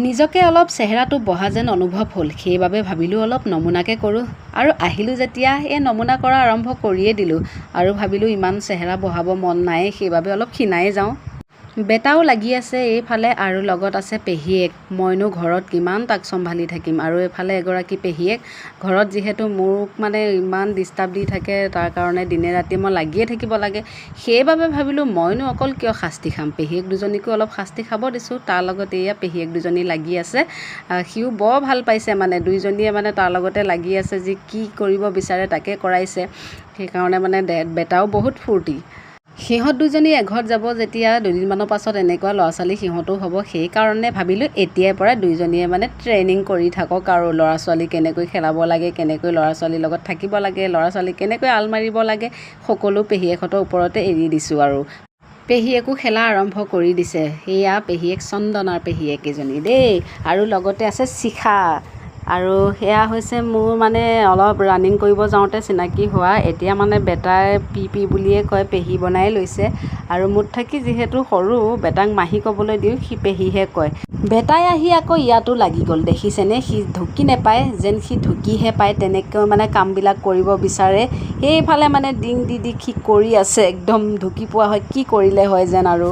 নিজকে অলপ চেহেৰাটো বহা যেন অনুভৱ হ'ল, সেইবাবে ভাবিলোঁ অলপ নমুনাকে কৰোঁ। আৰু আহিলোঁ যেতিয়া এই নমুনা কৰা আৰম্ভ কৰিয়ে দিলোঁ। আৰু ভাবিলোঁ ইমান চেহেৰা বঢ়াব মন নাই, সেইবাবে অলপ ক্ষীণাই যাওঁ। বেটাও লাগি আছে এইফালে আৰু লগত আছে পেহীয়েক। মইনো ঘৰত কিমান তাক চম্ভালি থাকিম। আৰু এইফালে এগৰাকী পেহীয়েক ঘৰত যিহেতু মোক মানে ইমান ডিষ্টাৰ্ব দি থাকে, তাৰ কাৰণে দিনে ৰাতিয়ে মই লাগিয়ে থাকিব লাগে। সেইবাবে ভাবিলোঁ মইনো অকল কিয় শাস্তি খাম, পেহীয়েক দুজনীকো অলপ শাস্তি খাব দিছোঁ। তাৰ লগত এয়া পেহীয়েক দুজনী লাগি আছে। সিও বৰ ভাল পাইছে, মানে দুইজনীয়ে মানে তাৰ লগতে লাগি আছে, যি কি কৰিব বিচাৰে তাকে কৰাইছে। সেইকাৰণে মানে বেটাও বহুত ফূৰ্তি। সিহঁত দুজনী এঘৰত যাব যেতিয়া দুদিনমানৰ পাছত এনেকুৱা ল'ৰা ছোৱালী সিহঁতো হ'ব, সেইকাৰণে ভাবিলোঁ এতিয়াৰ পৰাই দুইজনীয়ে মানে ট্ৰেইনিং কৰি থাকক আৰু ল'ৰা ছোৱালী কেনেকৈ খেলাব লাগে, কেনেকৈ ল'ৰা ছোৱালীৰ লগত থাকিব লাগে, ল'ৰা ছোৱালী কেনেকৈ আল মাৰিব লাগে, সকলো পেহীয়েকহঁতৰ ওপৰতে এৰি দিছোঁ। আৰু পেহীয়েকো খেলা আৰম্ভ কৰি দিছে। সেয়া পেহীয়েক চন্দনাৰ পেহীয়েক এইজনী দেই। আৰু লগতে আছে শিখা। আৰু সেয়া হৈছে মোৰ মানে অলপ ৰানিং কৰিব যাওঁতে চিনাকি হোৱা। এতিয়া মানে বেটাই পি পি বুলিয়ে কয়, পেহী বনাই লৈছে। আৰু মোত থাকি যিহেতু সৰু, বেটাক মাহী ক'বলৈ দিওঁ, সি পেহীহে কয়। বেটাই আহি আকৌ ইয়াতো লাগি গ'ল, দেখিছেনে? সি ঢুকি নাপায় যেন সি ঢুকিহে পায়, তেনেকৈ মানে কামবিলাক কৰিব বিচাৰে। সেইফালে মানে ডিং দি দি সি কৰি আছে, একদম ঢুকি পোৱা হয় কি কৰিলে হয় যেন। আৰু